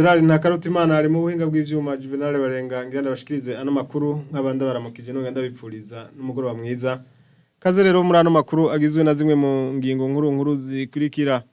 Gerard Ntakarutimana ari mu buhinga bw'ivyuma Juvenal Barenga ngira ndabashikirize ano makuru nk'abandi baramukije nonga ndabipfuriza n'umugoroba mwiza. Kaze rero muri ano makuru agizwe na zimwe mu ngingo nkuru nkuru zikurikira.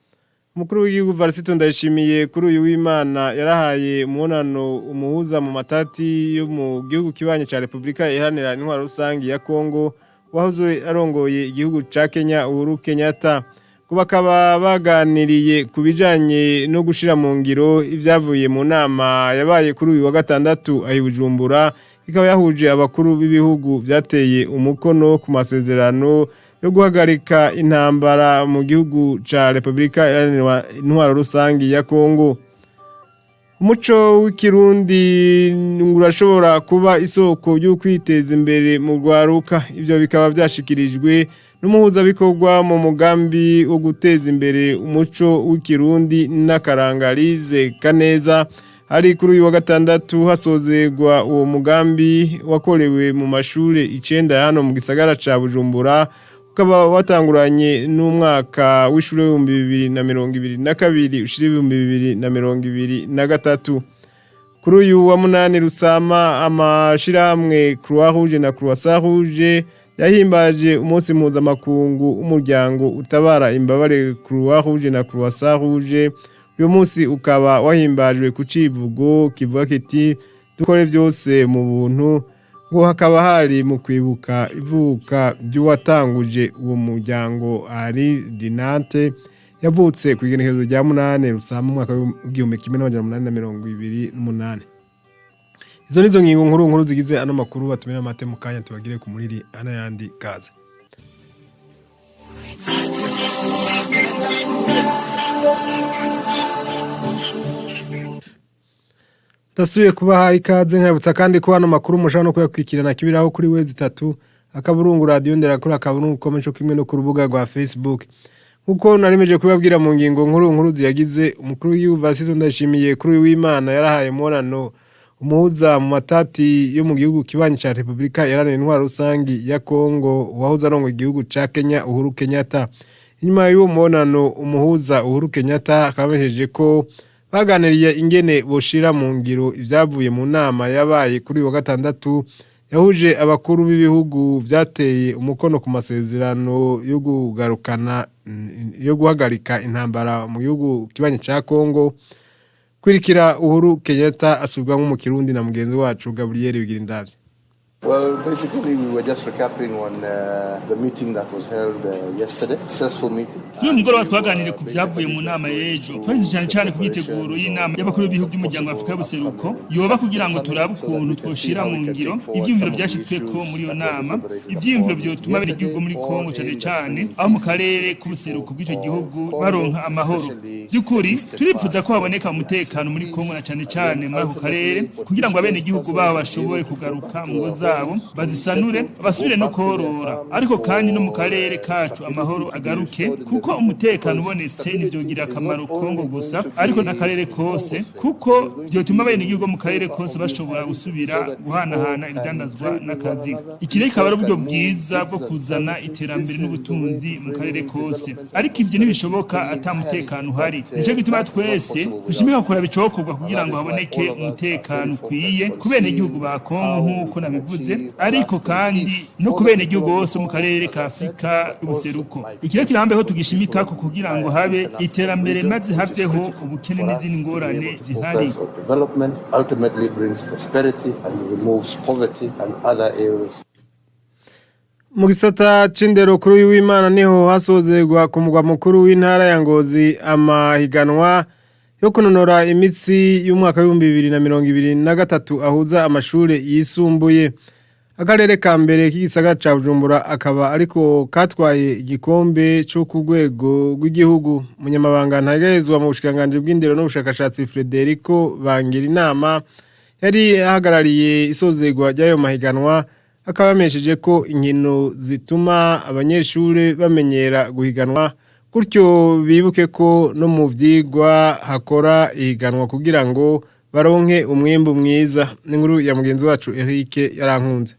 Umukuru w'igihugu Varisito Ndayishimiye kuri uyu w'Imana yarahaye umubonano umuhuza mu matati yo mu gihugu kibanye ca Republika Iharanira Intwaro Rusangi ya Kongo wahoze arongoye igihugu ca Kenya Uhuru Kenyatta ngo bakaba baganiriye ku bijanye no gushira mu ngiro ivyavuye mu nama yabaye kuri uyu wa gatandatu ahi Bujumbura ikaba yahuje abakuru b'ibihugu vyateye umukono ku masezerano yo guhagarika intambara mu gihugu ca Republika Iharanira Intwaro Rusangi ya Kongo. Umuco w'ikirundi urashobora kuba isoko yo kwiteza imbere mu rwaruka ivyo bikaba vyashikirijwe n'umuhuzabikorwa mu mugambi wo guteza imbere umuco w'ikirundi n'akarangarize kaneza hari kuri uyu wa gatandatu hasozerwa uwo mugambi wakorewe mu mashure icenda hano mu gisagara ca Bujumbura ukaba watanguranye n'umwaka w'ishure 2022 ushira 2023. Kuri uyu wa munani Rusama amashirahamwe Croix Rouge na Croissant Rouge yahimbaje umunsi mpuzamakungu w'umuryango utabara imbabare Croix Rouge na Croissant Rouge. Uyu munsi ukaba wahimbajwe ku civugo kivuga kiti dukore vyose mu buntu, ngo hakaba hari mu kwibuka ivuka ry'uwatanguje uwo muryango ari Dinante yavutse ku igenekerezo rya 8 Rusama umwaka w'1828. Izo nizo ngingo nkuru nkuru zigize ano makuru batumira amate mu kanya tubagire ku muriri ana yandi kaza. Ndasubiye kubaha ikaze nkabutsa kandi ko hano makuru mushobora no kuyakwikirana kibiraho kuri wezi itatu akaburungu radio nderakuri akaburungu komeco kimwe no ku rubuga rwa Facebook. Nkuko narimeje kubabwira mu ngingo nkuru nkuru ziyagize umukuru w'igihugu Varisito Ndayishimiye kuri uyu w'Imana yarahaye umubonano umuhuza mu matati yo mu gihugu kibanyi ca Republika Iharanira Intwaro Rusangi ya Kongo wahoze arongoye igihugu ca Kenya Uhuru Kenyatta. Inyuma y'uwo mubonano umuhuza Uhuru Kenyatta akaba amenyesheje ko baganiriye ingene boshira mu ngiro ivyavuye mu nama yabaye kuri uyu wa gatandatu yahuje abakuru b'ibihugu vyateye umukono ku masezerano yo kugarukana yo guhagarika intambara mu gihugu kibanyi ca Kongo. Kwirikira Uhuru Kenyatta asubwamwo mu Kirundi na mugenzi wacu Gabriel Bigirindavye. Well, basically, we were just recapping on the meeting that was held yesterday. Successful meeting. Kuri uyu mugoroba twaganiriye ku byavuye mu nama y'ejo twarize cyane cyane ku myiteguro y'inama y'abakuru b'ibihugu by'umuryango wa Afurika y'ubuseruko yoba kugira ngo turabe ukuntu twoshira mu ngiro ivyiyumviro vyashitsweko muri iyo nama, ivyiyumviro vyotuma bene igihugu muri Kongo cyane cyane aho mu karere k'ubuseruko bw'ico gihugu baronka amahoro. Vy'ukuri turipfuza ko haboneka umutekano muri Kongo na cyane cyane muri ako karere kugira ngo abene igihugu babo bashobore kugaruka mu ngo zabo bazisanure basubire no korora, ariko kandi no mu karere kacu amahoro agaruke kuko umutekano ubonetse ntivyogira akamaro Kongo gusa ariko n'akarere kose kuko vyotuma bene igihugu mu karere kose bashobora gusubira guhanahana ibidandazwa n'akazi. Iki rero kikaba ari uburyo bwiza bwo kuzana iterambere n'ubutunzi mu karere kose, ariko ivyo ntibishoboka ata mutekano uhari. Nico gituma twese dushimika gukora bicokorwa kugira ngo haboneke umutekano ukwiye ku bene igihugu ba Kongo nk'uko nabivuze, ariko kandi no ku bene igihugu bose mu karere ka Afurika y'ubuseruko. Iki rero kirambeho tugishimikako kugira ngo habe iterambere maze haveho ubukene n'izindi ngorane zihari. Focus on development ultimately brings prosperity and removes poverty and other ills. Mu gisata c'indero kuri uyu w'Imana niho hasozerwa ku mugwa mukuru w'intara ya Ngozi amahiganwa yo kunonora imitsi y'umwaka w'2023 ahuza amashure yisumbuye. Akarere ka mbere k'igisagara ca Bujumbura akaba ariko katwaye igikombe co ku rwego rw'igihugu. Umunyamabanga ntagahezwa mu bushikiranganji bw'indero n'ubushakashatsi Frederico Bangirinama yari ahagarariye isozerwa ry'ayo mahiganwa akaba yamenyesheje ko inkino zituma abanyeshure bamenyera guhiganwa gutyo bibuke ko no mu vyigwa hakora ihiganwa kugira ngo baronke umwimbu mwiza. N'inkuru ya mugenzi wacu Eric Yarankunze.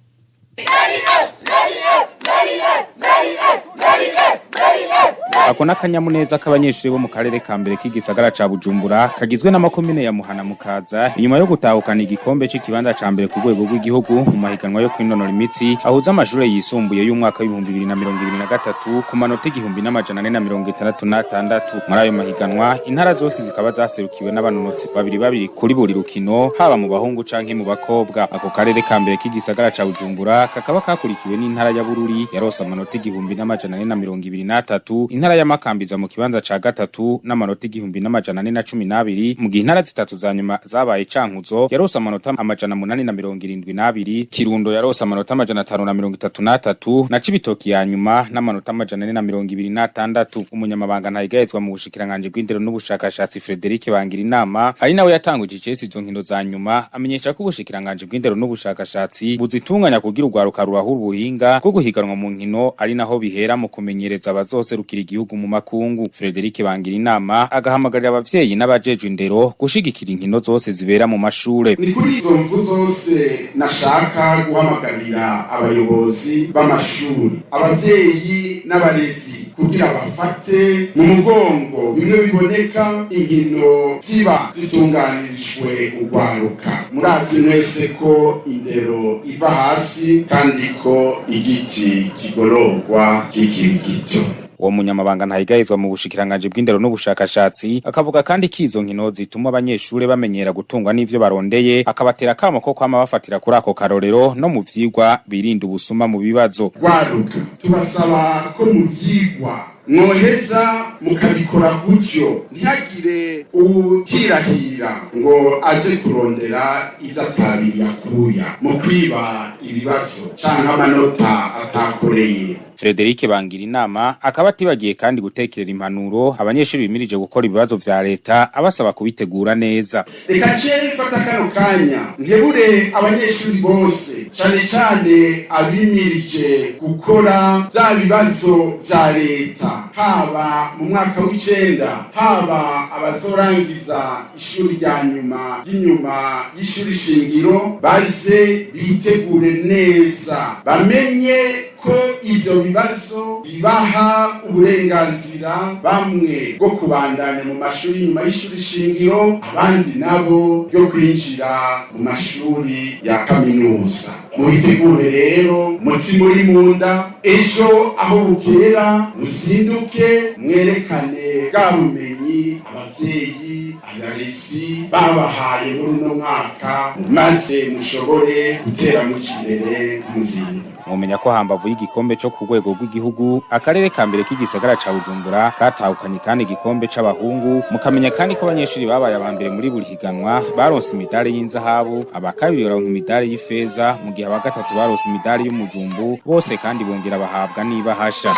Ako n'akanyamuneza k'abanyeshuri bo mu karere ka mbere k'igisagara ca Bujumbura kagizwe n'amakomine ya Muhana Mukaza inyuma yo gutahukana igikombe c'ikibanza ca mbere ku rwego rw'igihugu mu mahiganwa yo kwinonora imitsi ahuza amashure yisumbuye y'umwaka w'2023 ku manota 1466. Muri ayo mahiganwa, intara zose zikaba zaserukiwe n'abanonotsi babiri babiri kuri buri rukino, haba mu bahungu canke mu bakobwa. Ako karere ka mbere k'igisagara ca Bujumbura kakaba kakurikiwe n'intara ya Bururi yarose amanota 1423, intara ya Makambiza mu kibanza ca gatatu n'amanota 1412, mu gihe intara zitatu za nyuma zabaye Cankuzo yarose amanota 872, Kirundo yarose amanota 533 na Cibitoki ya nyuma n'amanota 426. Umunyamabanga ntayigayezwa mu bushikiranganje bw'indero n'ubushakashatsi, Frederic Bangira inama, ari nawe yatanguje icesi izo nkino za nyuma, amenyesha ko ubushikiranganje bw'indero n'ubushakashatsi buzitunganya kugira urwaruka rurahura ubuhinga bwo guhiganwa mu nkino, ari naho bihera mu kumenyereza abazoserukira igihugu mu makungu. Frederic Bangira inama agahamagarira abavyeyi n'abajejwe indero gushigikira inkino zose zibera mu mashure. Ni kuri izo mvu zose nashaka guhamagarira abayobozi b'amashuri, abavyeyi n'abarezi kugira bafate mu mugongo bimwe biboneka inkino ziba zitunganirijwe urwaruka. Murazi mwese ko indero iva hasi kandi ko igiti kigororwa kikiri gito. Uwo munyamabanga ntayigayezwa mu bushikiranganje bw'indero n'ubushakashatsi akavuga kandi ko izo nkino zituma abanyeshure bamenyera gutungwa n'ivyo barondeye, akabatera akamo ko kwama bafatira kuri ako karorero no mu vyigwa, birinda ubusuma mu bibazo. Rwaruka, tubasaba ko mu vyigwa mwoheza mukabikora gutyo, ntihagire uwuhirahira ngo aze kurondera ivyo atabiri yakuya mu kwiba ibibazo canke amanota atakoreye. Frederic Bangira inama akaba atibagiye kandi gutekerera impanuro abanyeshuri bimirije gukora ibibazo vya leta, abasaba kubitegura neza. Reka cere mfata kano kanya nkebure abanyeshuri bose, cane cane abimirije gukora vya bibazo vya leta, haba mu mwaka w'icenda, haba abazorangiza ishuri rya nyuma ry'inyuma y'ishuri shingiro, baze bitegure neza, bamenye ko ivyo bibazo bibaha uburenganzira bamwe bwo kubandanya mu mashuri nyuma y'ishuri shingiro, abandi nabo ryo kwinjira mu mashuri ya kaminuza. Mubitegure rero mutima uri munda, ejo aho bukera muzinduke mwerekane bwa bumenyi abavyeyi, abarezi babahaye muri uno mwaka, maze mushobore gutera muja imbere muzinda. Mumenya ko hambavu y'igikombe co ku rwego rw'igihugu, akarere ka mbere k'igisagara ca Bujumbura katahukanye kandi igikombe c'abahungu. Mukamenya kandi ko abanyeshuri babaye aba mbere muri buri higanwa baronse imidari y'inzahabu, aba kabiri baronka imidari y'ifeza, mu gihe aba gatatu baronse imidari y'umujumbu. Bose kandi bongera bahabwa n'ibahasha.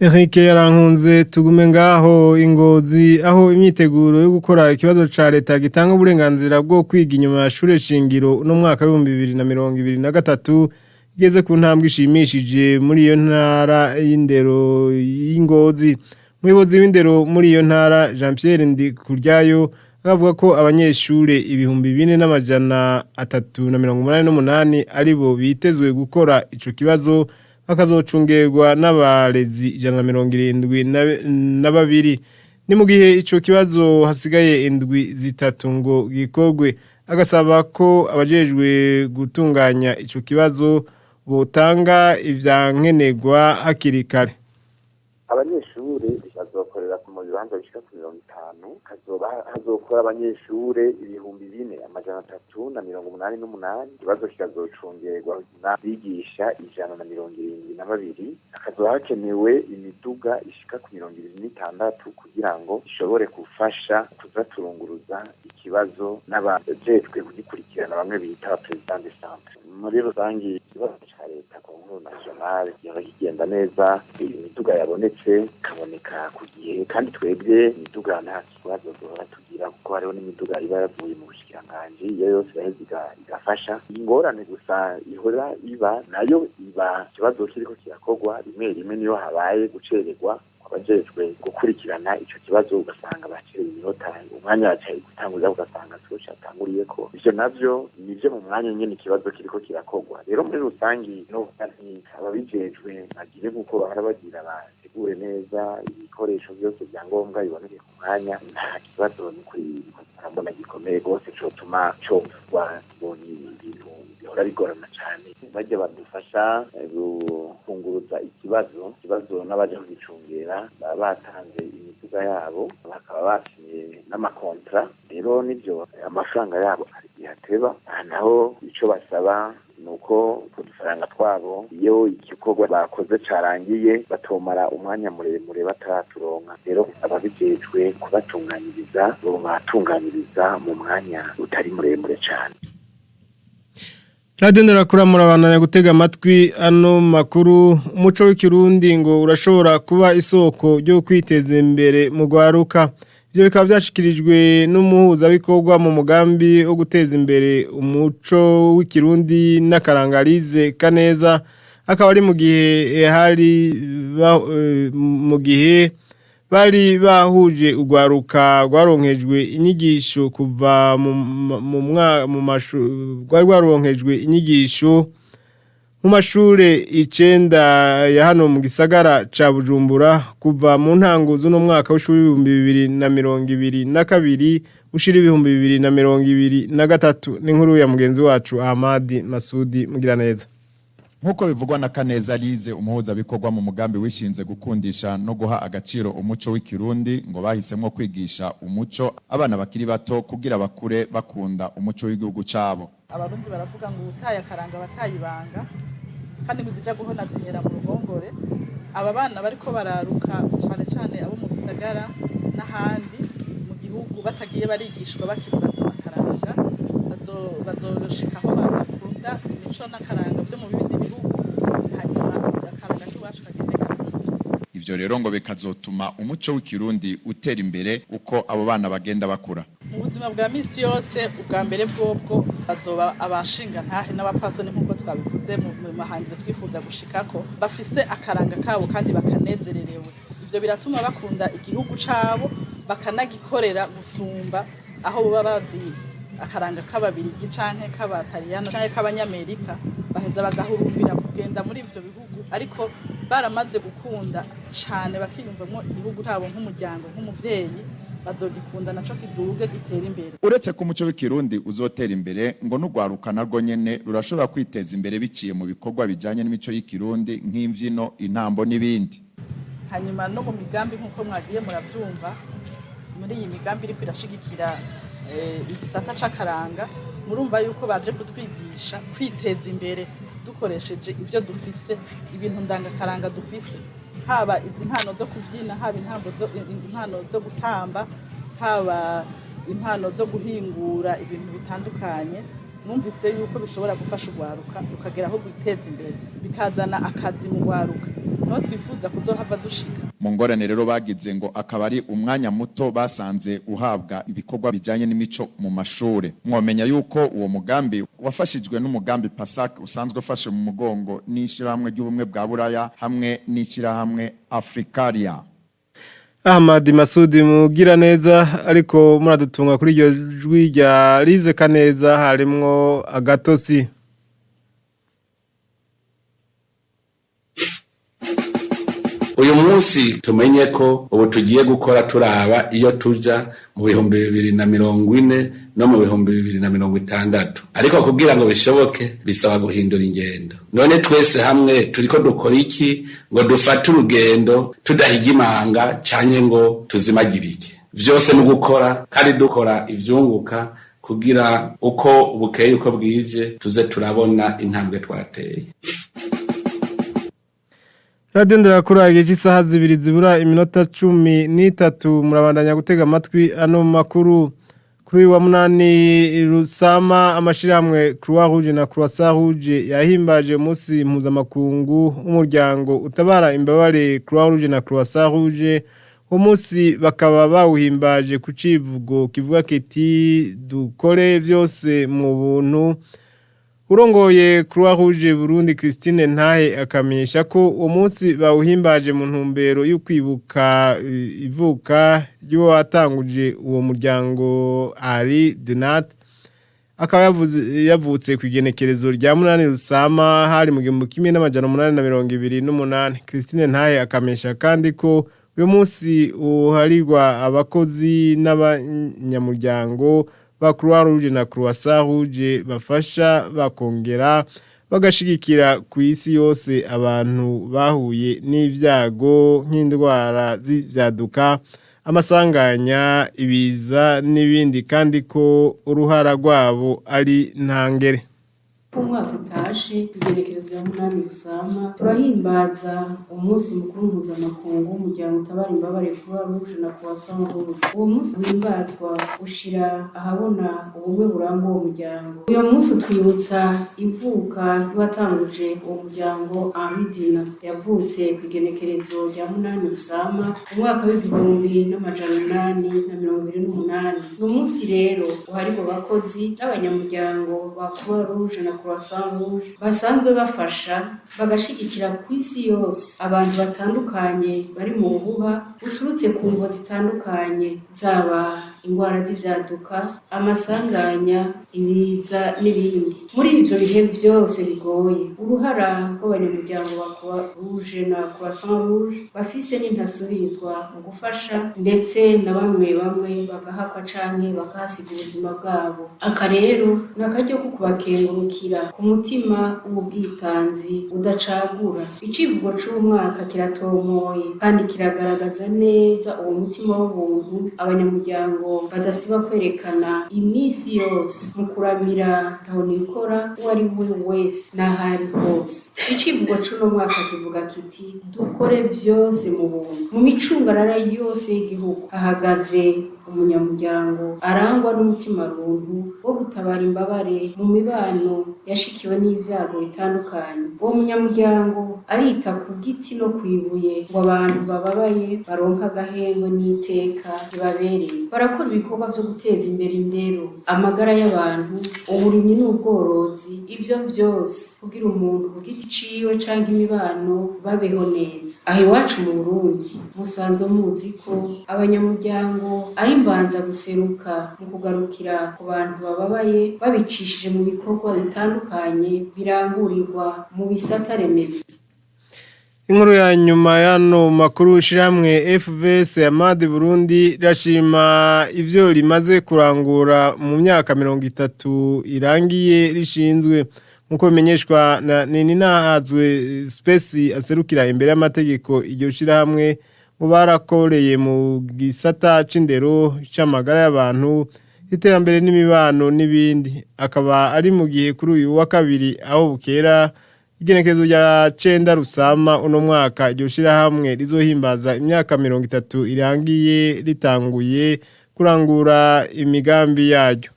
Eric yarankunze. Tugume ngaho ingozi, aho imyiteguro yo gukora ikibazo ca leta gitanga uburenganzira bwo kwiga inyuma ya shure shingiro no mwaka w'2023 igeze ku ntambwe ishimishije muri iyo ntara y'indero y'Ingozi. Umuyobozi w'indero muri iyo ntara, Jean Pierre Ndikuryayo, akavuga ko abanyeshure 4388 aribo bitezwe gukora ico kibazo, bakazocungerwa n'abarezi 172. Ni mu gihe ico kibazo hasigaye indwi 3 ngo gikorwe. Agasaba ko abajejwe gutunganya ico kibazo botanga ivyankenerwa hakiri kare. Abanyeshure bazokorera mu bibanza bishika ku 50. Kazoba hazokora abanyeshure 4388. Ikibazo kikazocungerwa n'abigisha 172. Hakazoba hakenewe imiduga ishika ku 26 kugira ngo ishobore gufasha kuza turunguruza ikibazo n'abajejwe kugikurikirana, bamwe bita président de centre. Muri rusangi, ikibazo ca leta concours national yaba kigenda neza. Imiduga yabonetse, ikaboneka ku gihe, kandi twebwe imiduga nta kibazo duhora tugira, kuko hariho n'imiduga iba yavuye mu bushikiranganji. Iyo yose iraheza igafasha. Ingorane gusa ihora iba nayo iba ikibazo kiriko kirakorwa, rimwe rimwe niyo habaye gucererwa. Abajejwe gukurikirana ico kibazo ugasanga bacerewe iminota, umwanya bacaye gutanguza ugasanga siwo catanguriyeko. Ivyo navyo nivyo mu mwanya nyene ikibazo kiriko kirakorwa. Rero muri rusangi novuga nti ababijejwe bagire nk'uko bahora bagira, bategure neza ibikoresho byose vya ngombwa biboneke ku mwanya. Nta kibazo n'ukuri mbona gikomeye rwose cotuma covugwa ngo ni ibintu bihora bigorana cane. Bajya badufasha gufunguruza ikibazo n'abaja kugicungera baba batanze imiduga yabo, bakaba basinye n'amakontra. Rero nivyo amafaranga yabo hari igihe ateba. Aha naho ico basaba nuko utwo dufaranga twabo, iyo igikorwa bakoze carangiye, batomara umwanya muremure bataraturonka. Rero ababijejwe kubatunganyiriza bobatunganyiriza mu mwanya utari muremure cane. Radio Ndarakura, murabandanya gutega amatwi ano makuru. Umuco w'ikirundi ngo urashobora kuba isoko ryo kwiteza imbere mu gwaruka. Ibyo bikaba byashikirijwe n'umuhuzabikorwa mu mugambi wo guteza imbere umuco w'ikirundi n'akarangarize Kaneza, akaba ari mu gihe hari mu gihe bari bahuje urwaruka rwaronkejwe inyigisho kuva mu mashu rwari rwaronkejwe inyigisho mu mashure 9 ya hano mu gisagara ca Bujumbura kuva mu ntango z'uno mwaka w'ishuri 2022 ushira 2023. N'inkuru ya mugenzi wacu Ahmadi Masudi Mugiraneza. Nkuko bivugwa na Kaneza Lize, umuhuzabikorwa mu mugambi wishinze gukundisha no guha agaciro umuco w'ikirundi, ngo bahisemwo kwigisha umuco abana bakiri bato kugira bakure bakunda umuco w'igihugu cabo. Abarundi baravuga ngo utaye akaranga batayibanga, kandi ngo izija guhona zihera mu ruhongore. Aba bana bariko bararuka, cane cane abo mu bisagara n'ahandi mu gihugu, batagiye barigishwa bakiri bato akaranga, bazoshika aho bakunda imico n'akaranga byo mu bindi bihugu, hanyuma akaranga k'iwacu kagende karatira. Ivyo rero ngo bikazotuma umuco w'ikirundi utera imbere uko abo bana bagenda bakura. Mu buzima bwa misi yose, ubwa mbere bwobwo bazoba abashinga ntahe n'abapfasoni, nk'uko twabivuze mu mahangiro twifuza gushikako, bafise akaranga kabo kandi bakanezererewe. Ivyo biratuma bakunda igihugu cabo, bakanagikorera gusumba aho baba bazi akaranga k'ababirigi canke k'abataliyano canke k'abanyamerika. Baheza bagahurumbira kugenda muri ivyo bihugu, ariko baramaze gukunda cane, bakiyumvamwo igihugu cabo nk'umuryango, nk'umuvyeyi, bazogikunda naco kiduge gitere imbere. Uretse ko umuco w'ikirundi uzotera imbere, ngo n'urwaruka narwo nyene rurashobora kwiteza imbere biciye mu bikorwa bijanye n'imico y'ikirundi nk'imvyino, intambo n'ibindi. Hanyuma no mu migambi, nk'uko mwagiye muravyumva, muri iyi migambi iriko irashigikira igisata c'akaranga, murumva yuko baje kutwigisha kwiteza imbere dukoresheje ivyo dufise, ibintu ndangakaranga dufise, haba izi mpano zo kuvyina, haba impano zo gutamba, haba impano zo guhingura ibintu bitandukanye. Numvise yuko bishobora gufasha urwaruka rukagera aho rwiteza imbere, bikazana akazi mu rwaruka, niho twifuza kuzohava dushika. Mu ngorane rero bagize ngo akaba ari umwanya muto basanze uhabwa ibikorwa bijanye n'imico mu mashure. Mwomenya yuko uwo mugambi wafashijwe n'umugambi PASAC, usanzwe ufashe mu mugongo n'ishirahamwe ry'ubumwe bwa Buraya hamwe n'ishirahamwe Africaria. Ahmad Masudi Mugiraneza, ariko muradutunga kuri iryo jwi rya Lize Kaneza harimwo agatosi. Uyu munsi tumenye ko ubu tugiye gukora turaba iyo tuja mu 2040 no mu 2060, ariko kugira ngo bishoboke bisaba guhindura ingendo. None twese hamwe turiko dukora iki ngo dufate urugendo tudahiga imanga canke ngo tuzimagirike? Vyose ni gukora kandi dukora ivyunguka, kugira uko bukeye uko bwije tuze turabona intambwe twateye. Radio Ndarakura, igihe cy'isaha 2 zibura iminota 13. Murabandanya gutega amatwi ano makuru. Kuri uyu wa 8 Rusama, amashirahamwe Croix Rouge na Croissant Rouge yahimbaje umunsi mpuzamakungu w'umuryango utabara imbabare Croix Rouge na Croissant Rouge. Umunsi bakaba bawuhimbaje ku civugo kivuga kiti: "Dukore vyose mu buntu." Urongoye Croix Rouge Burundi Christine Ntahe akamenyesha ko uwo munsi bawuhimbaje mu ntumbero yo kwibuka ivuka ry'uwo watanguje uwo muryango Henri Dunant, akaba yavutse ku igenekerezo rya 8 Rusama hari mu 1828. Christine Ntahe akamenyesha kandi ko uyu munsi uharirwa abakozi n'abanyamuryango ba Croix Rouge na Croissant Rouge bafasha bakongera bagashigikira ku isi yose abantu bahuye n'ibyago nk'indwara z'ivyaduka, amasanganya, ibiza n'ibindi, kandi ko uruhara rwabo ari ntangere. Umwaka utashe, igenekerezo ya 8 Rusama, turahimbaza umunsi mukuru mpuzamakungu w'umuryango utabara imbabare Croix Rouge na Croissant Rouge. Uwo munsi uhimbazwa ushira ahabona ubumwe buranga uwo muryango. Uyo munsi utwibutsa ivuka ry'uwatanguje uwo muryango, Henri Dunant, yavutse ku igenekerezo rya 8 Rusama umwaka w'1828. Ni umunsi rero uharirwa abakozi n'abanyamuryango ba Croix Rouge na Croissant Rouge basanzwe bafasha bagashigikira ku isi yose abantu batandukanye bari mu buhuha buturutse ku mvo zitandukanye, zaba ingwara z'ivyaduka, amasanganya, ibiza n'ibindi. Muri ivyo bihe vyose bigoye, uruhara rw'abanyamuryango ba Croix Rouge na Croissant Rouge bafise n'intasubizwa mu gufasha, ndetse na bamwe bamwe bagahakwa canke bakahasiga ubuzima bwabo. Aka rero ni akaryo ko kubakengurukira ku mutima w'ubwitanzi udacagura. Icivugo c'umwaka kiratomoye kandi kiragaragaza neza uwo mutima w'ubuntu abanyamuryango badasiba kwerekana iminsi yose mu kuramira ntahonikora uwo ari we wese n'ahari hose. Icivugo c'uno mwaka kivuga kiti: "Dukore byose mu buntu." Mu micungarara yose y'igihugu hahagaze umunyamuryango arangwa n'umutima runtu wo gutabara imbabare mu mibano yashikiwe n'ibyago bitandukanye. Uwo munyamuryango arita ku giti no kwibuye ngo abantu bababaye baronke agahengwe n'iteka ribabereye. Barakora ibikorwa byo guteza imbere indero, amagara y'abantu, uburimyi n'ubworozi, ibyo byose kugira umuntu ku giti ciwe canke imibano babeho neza. Aho iwacu mu Burundi musanzwe muzi ko abanyamuryango ari imbanza guseruka mu kugarukira ku bantu bababaye babicishije mu bikorwa bitandukanye birangurirwa mu bisata remezo. Inkuru ya nyuma y'ano makuru: ishyirahamwe FVS Amad Burundi rirashima ivyo rimaze kurangura mu myaka 30 irangiye rishinzwe, nkuko bimenyeshwa na Nininahazwe Space aserukira imbere y'amategeko iryo shirahamwe. Mu barakoreye mu gisata c'indero, c'amagara y'abantu, iterambere n'imibano n'ibindi. Akaba ari mu gihe kuri uyu wa kabiri aho bukera, igenekerezo rya 9 Rusama uno mwaka, iryo shirahamwe rizohimbaza imyaka 30 irangiye ritanguye kurangura imigambi yaryo.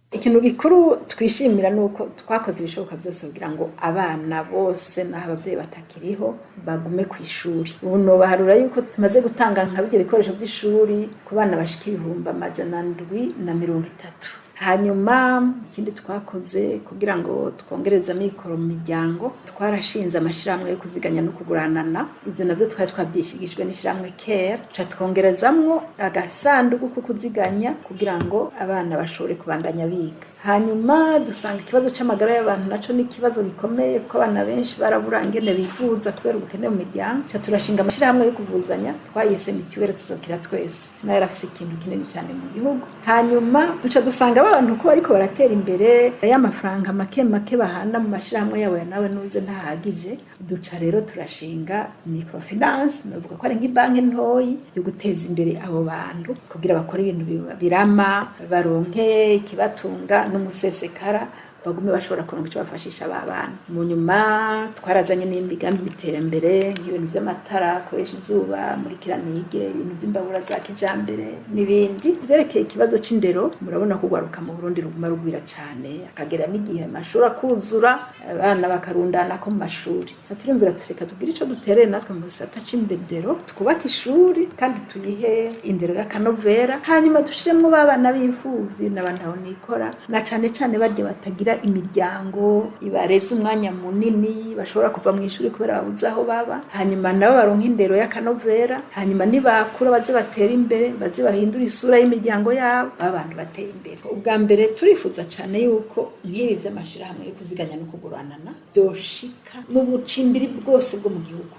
Ikintu gikuru twishimira ni uko twakoze ibishoboka byose kugira ngo abana bose n'aho ababyeyi batakiriho bagume ku ishuri. Ubu nobaharura yuko tumaze gutanga nka bijya bikoresho by'ishuri ku bana bashika 730,000. Hanyuma ikindi twakoze kugira ngo twongereze amikoro mu miryango, twarashinze amashyirahamwe yo kuziganya no kuguranana. Ibyo nabyo twari twabyishigishijwe n'ishyirahamwe CARE, tuca twongerezamwo agasanduku ko kuziganya kugira ngo abana bashobore kubandanya biga. Hanyuma dusanga ikibazo c'amagara y'abantu naco ni ikibazo gikomeye, kuko abana benshi barabura ingene bivuza kubera ubukene mu miryango. Tuca turashinga amashirahamwe yo kuvuzanya twayise mitiwere tuzokira twese, nayo arafise ikintu kinini cyane mu gihugu. Hanyuma duca dusanga abantu ko bariko baratera imbere, y'amafaranga make make bahana mu mashirahamwe yabo ya nawe nuze ntahagije. Duca rero turashinga microfinance, navuga ko ari nk'ibanki ntoyi yo guteza imbere abo bantu kugira bakore ibintu birama, baronke ikibatunga n'umusesekara, bagume bashobora kuronka icyo bafashisha aba bana. Mu nyuma twarazanye n'imigambi y'iterambere nk'ibintu by'amatara akoresha izuba muri kiranige, ibintu by'imbabura za kijambere n'ibindi byerekeye ikibazo c'indero. Murabona ko urwaruka mu Burundi ruguma rugwira cane, akagera n'igihe amashuri akuzura, abana bakarundana ko mu mashuri. Tuca turiyumvira, tureka tugire ico duterere natwe mu gisata c'indero, twubake ishuri kandi tuyihe indero y'akanovera, hanyuma dushiremwo ba bana b'imfuvyi n'abantu aho nikora na cane cane barya batagira. batagira imiryango ibareze umwanya munini, bashobora kuva mu ishuri kubera babuze aho baba, hanyuma nabo baronka indero y'akanovera, hanyuma nibakura baze batera imbere, baze bahindura isura y'imiryango yabo, abantu bateye imbere. Ubwa mbere turifuza cyane yuko nk'ibi by'amashirahamwe yo kuziganya no kuguranana byoshika mu bucimbiri bwose bwo mu gihugu.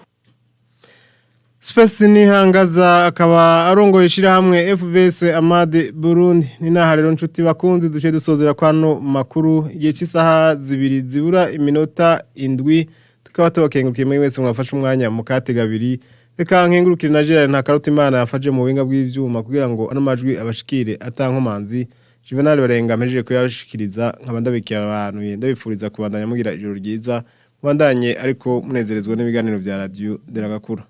Space Nihangaza akaba arongoye ishirahamwe FVS Amade Burundi. Ni naha rero nshuti bakunzi duce dusozera kwano makuru igihe cy'isaha 2 zibura iminota 7, tukaba tubakengurukiye muri wese mwafashe umwanya mu katega abiri. Reka nkengurukire na Gerard Ntakaruta Imana yafashe mu buhinga bw'ivyuma kugira ngo ano majwi abashikire atankomanzi. Juvenal Barenga mpejeje kuyashikiriza, nkaba ndabikiye abantu ndabifuriza kubandanya mugira ijoro ryiza, mubandanye ariko munezerezwa n'ibiganiro vya radio Nderagakura.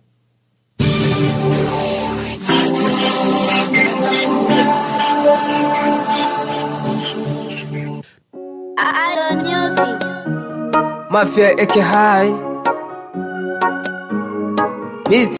Mafia Eke High. Mr.